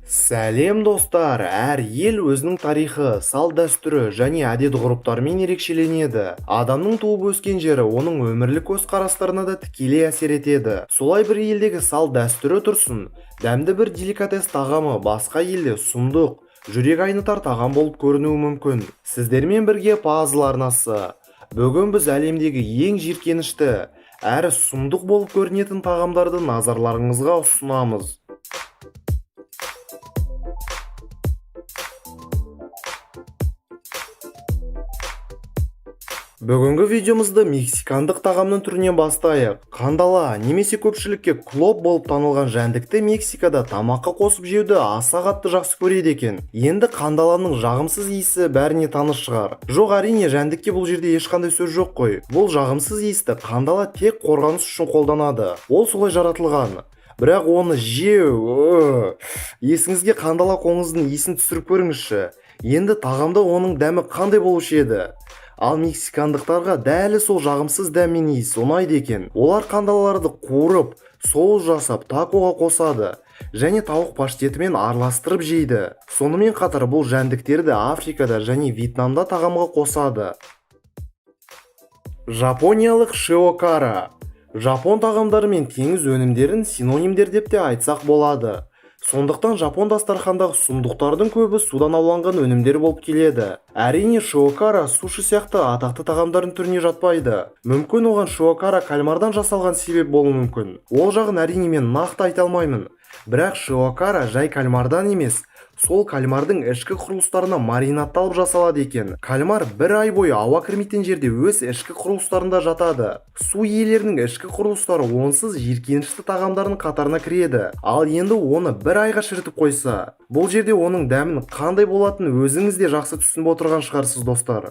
Сәлем, достар! Әр ел өзінің тарихы, салт-дәстүрі және әдет-ғұрыптарымен ерекшеленеді. Адамның туып өскен жері оның өмірлік көзқарастарына да тікелей әсер етеді. Солай бір елдегі салт-дәстүрі тұрсын, дәмді бір деликатес тағамы басқа елде сұмдық, жүрек айнытар тағам болып көрінуі мүмкін. Сіздермен бірге Пазл арнасы. Бүгін біз әлемдегі ең жиіркенішті әрі сұмдық болып көрінетін тағамдарды назарларыңызға ұсынамыз. Бүгінгі видеомызды мексикандық тағамның түрінен бастайық. Қандала немесе көпшілікке клоп болып танылған жәндікті Мексикада тамаққа қосып жеуді аса қатты жақсы көреді екен. Енді қандаланың жағымсыз иісі бәріне таныс шығар. Жоқ, әрине, жәндікке бұл жерде ешқандай сөз жоқ қой. Бұл жағымсыз иісті қандала тек қорғаныс үшін қолданады. Ол солай жаратылған. Бірақ оны жеу, есіңізге қандала қоңыздың иісін түсіріп көріңізші. Енді тағамда оның дәмі қандай болушы еді? Ал мексикандықтарға дәл сол жағымсыз дәм мен иіс ұнайды екен. Олар қандалаларды қуырып, соус жасап, такоға қосады және тауық паштетімен араластырып жейді. Сонымен қатар бұл жәндіктерді Африкада және Вьетнамда тағамға қосады. Жапониялық шиокара. Жапон тағамдары мен теңіз өнімдерін синонимдер деп те айтсақ болады. Сондықтан жапон дастархандағы сұмдықтардың көбі судан ауланған өнімдер болып келеді. Әрине, шиокара суши сияқты атақты тағамдардың түріне жатпайды. Мүмкін, оған шиокара кальмардан жасалған себеп болуы мүмкін. Ол жағын, әрине, мен нақты айта алмаймын. Бірақ шиокара жай кальмардан емес, сол кальмардың ішкі құрылыстарына маринадталып жасалады екен. Кальмар бір ай бойы ауа кірмейтін жерде өз ішкі құрылыстарында жатады. Су иелерінің ішкі құрылыстары онсыз жиіркенішті тағамдардың қатарына кіреді. Ал енді оны бір айға шірітіп қойса, бұл жерде оның дәмін қандай болатынын өзіңіз де жақсы түсініп отырған шығарсыз, достар.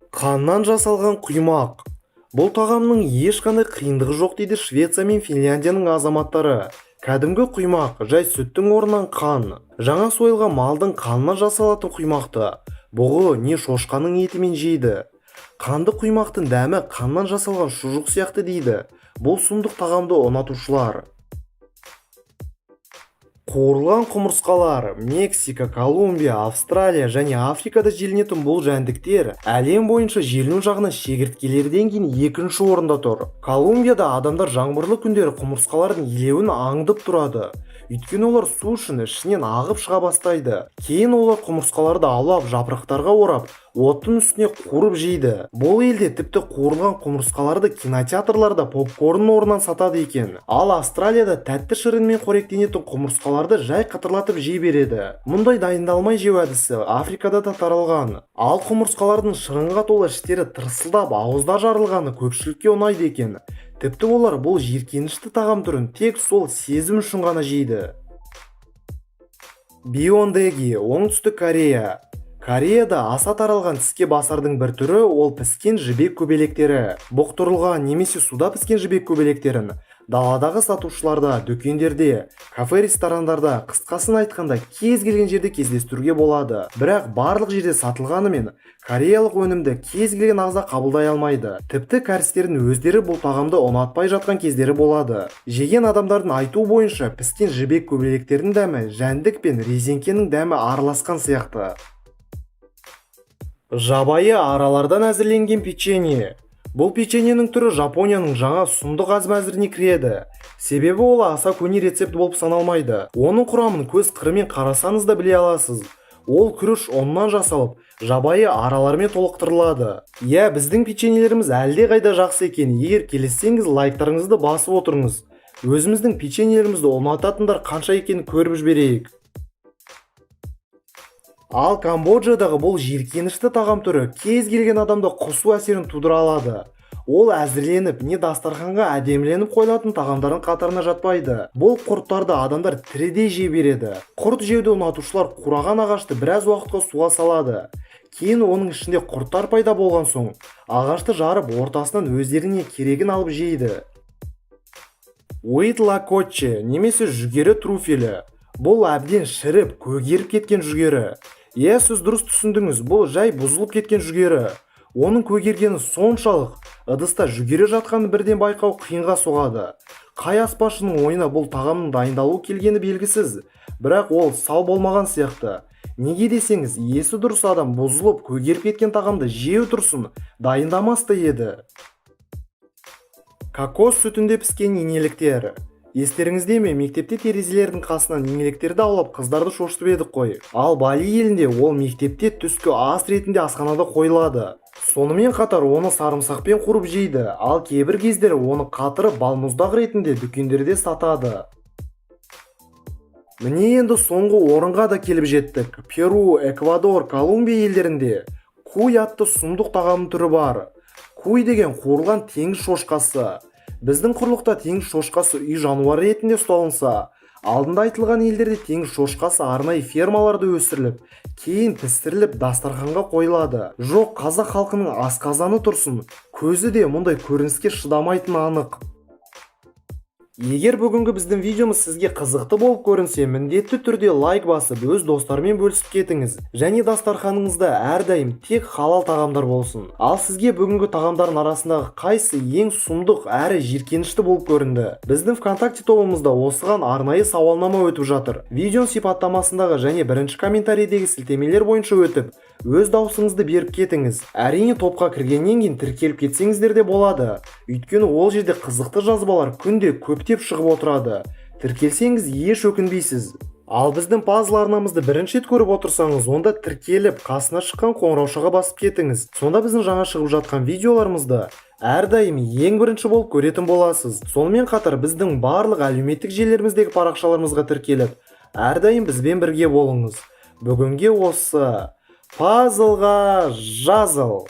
Қаннан жасалған құймақ. Бұл тағамның ешқандай қиындығы жоқ дейді Швеция мен Финляндияның азаматтары. Кәдімгі құймақ, жай сүттің орнынан қан. Жаңа сойылған малдың қанынан жасалатын құймақты бұғы не шошқаның етімен жейді. Қанды құймақтың дәмі қаннан жасалған шұжық сияқты дейді бұл сұмдық тағамды ұнатушылар. Қуырылған құмырсқалар. Мексика, Колумбия, Австралия және Африкада желінетін бұл жәндіктер әлем бойынша желіну жағынан шегірткелерден кейін екінші орында тұр. Колумбияда адамдар жаңбырлы күндері құмырсқалардың илеуін аңдып тұрады. Өйткені олар су үшін ішінен ағып шыға бастайды. Кейін олар құмырсқаларды аулап, жапырақтарға орап, оттың үстіне қуырып жейді. Бұл елде тіпті қуырылған құмырсқаларды кинотеатрларда попкорн орнынан сатады екен. Ал Австралияда тәтті шырынмен қоректенетін құмырсқаларды жай қытырлатып жей береді. Мұндай дайындалмай жеу әдісі Африкада да таралған. Ал құмырсқалардың шырынға толы іштері тырсылдап ауызда жарылғаны көпшілікке ұнайды екен. Тіпті олар бұл жиіркенішті тағам түрін тек сол сезім үшін ғана жейді. Биондеги, Оңтүстік Корея. Кореяда аса таралған тіске басардың бір түрі ол піскен жібек көбелектері. Бұқтырылған немесе суда піскен жібек көбелектерін даладағы сатушыларда, дүкендерде, кафе, ресторандарда, қысқасын айтқанда, кез келген жерде кездестіруге болады. Бірақ барлық жерде сатылғанымен, кореялық өнімді кез келген ағза қабылдай алмайды. Тіпті кәрістердің өздері бұл тағамды ұнатпай жатқан кездері болады. Жеген адамдардың айтуы бойынша, піскен жібек көбелектердің дәмі жәндік пен резеңкенің дәмі араласқан сияқты. Жабайы аралардан әзірленген печенье. Бұл печеньенің түрі Жапонияның жаңа сұмдық әз-мәзіріне кіреді. Себебі ол аса көне рецепт болып саналмайды. Оның құрамын көз қырымен қарасаңыз да біле аласыз. Ол күріш ұннан жасалып, жабайы аралармен толықтырылады. Иә, біздің печеньелеріміз әлде қайда жақсы екен. Егер келіссеңіз, лайктарыңызды басып отырыңыз. Өзіміздің печеньелерімізді ұнататындар қанша екенін көріп жіберейік. Ал Камбоджадағы бұл жиіркенішті тағам түрі кез келген адамда құсу әсерін тудыра алады. Ол әзірленіп, не дастарханға әдеміленіп қойылатын тағамдардың қатарына жатпайды. Бұл құрттарды адамдар тірідей жей береді. Құрт жеуді ұнатушылар қураған ағашты біраз уақытқа суға салады. Кейін оның ішінде құрттар пайда болған соң, ағашты жарып, ортасынан өздеріне керегін алып жейді. Уитлакоче немесе жүгері трюфелі. Бұл әбден шіріп, көгеріп кеткен жүгері. Иә, сіз дұрыс түсіндіңіз, бұл жай бұзылып кеткен жүгері. Оның көгергені соншалық, ыдыста жүгері жатқанын бірден байқау қиынға соғады. Қай аспазшының ойына бұл тағамның дайындалуы келгені белгісіз, бірақ ол сау болмаған сияқты. Неге десеңіз, есі дұрыс адам бұзылып, көгеріп кеткен тағамды жеу тұрсын, дайындамас та еді. Кокос сүтінде піскен инеліктер. Естеріңізде ме, мектепте терезелердің қасынан инеліктерді аулап, қыздарды шошытып едік қой. Ал Бали елінде ол мектепте түскі ас ретінде асханада қойылады. Сонымен қатар оны сарымсақпен қуырып жейді, ал кейбір кездері оны қатырып, балмұздақ ретінде дүкендерде сатады. Міне, енді соңғы орынға да келіп жеттік. Перу, Эквадор, Колумбия елдерінде куй атты сұмдық тағамның түрі бар. Куй деген қуырылған теңіз шошқасы. Біздің құрлықта теңіз шошқасы үй жануары ретінде ұсталынса, алдында айтылған елдерде теңіз шошқасы арнайы фермаларда өсіріліп, кейін пісіріліп, дастарханға қойылады. Жоқ, қазақ халқының асқазаны тұрсын, көзі де мұндай көрініске шыдамайтыны анық. Егер бүгінгі біздің видеомыз сізге қызықты болып көрінсе, міндетті түрде лайк басып, өз достарымен бөлісіп кетіңіз және дастарханыңызда әрдайым тек халал тағамдар болсын. Ал сізге бүгінгі тағамдардың арасындағы қайсы ең сұмдық әрі жиіркенішті болып көрінді? Біздің ВКонтакте тобымызда осыған арнайы сауалнама өтіп жатыр. Видеоның сипаттамасындағы және бірінші комментарийдегі сілтемелер бойынша өтіп, өз дауысыңызды беріп кетіңіз. Әрине, топқа кіргеннен кейін тіркеліп кетсеңіздер де болады, өйткені ол жерде қызықты жазбалар күнде көптеп шығып отырады. Тіркелсеңіз, еш өкінбейсіз. Ал біздің Пазл арнамызды бірінші рет көріп отырсаңыз, онда тіркеліп, қасына шыққан қоңыраушаға басып кетіңіз. Сонда біздің жаңа шығып жатқан видеоларымызды әрдайым ең бірінші болып көретін боласыз. Сонымен қатар біздің барлық әлеуметтік желілеріміздегі парақшаларымызға тіркеліп, әрдайым бізбен бірге болыңыз. Бүгінге осы. Пазлға жазыл.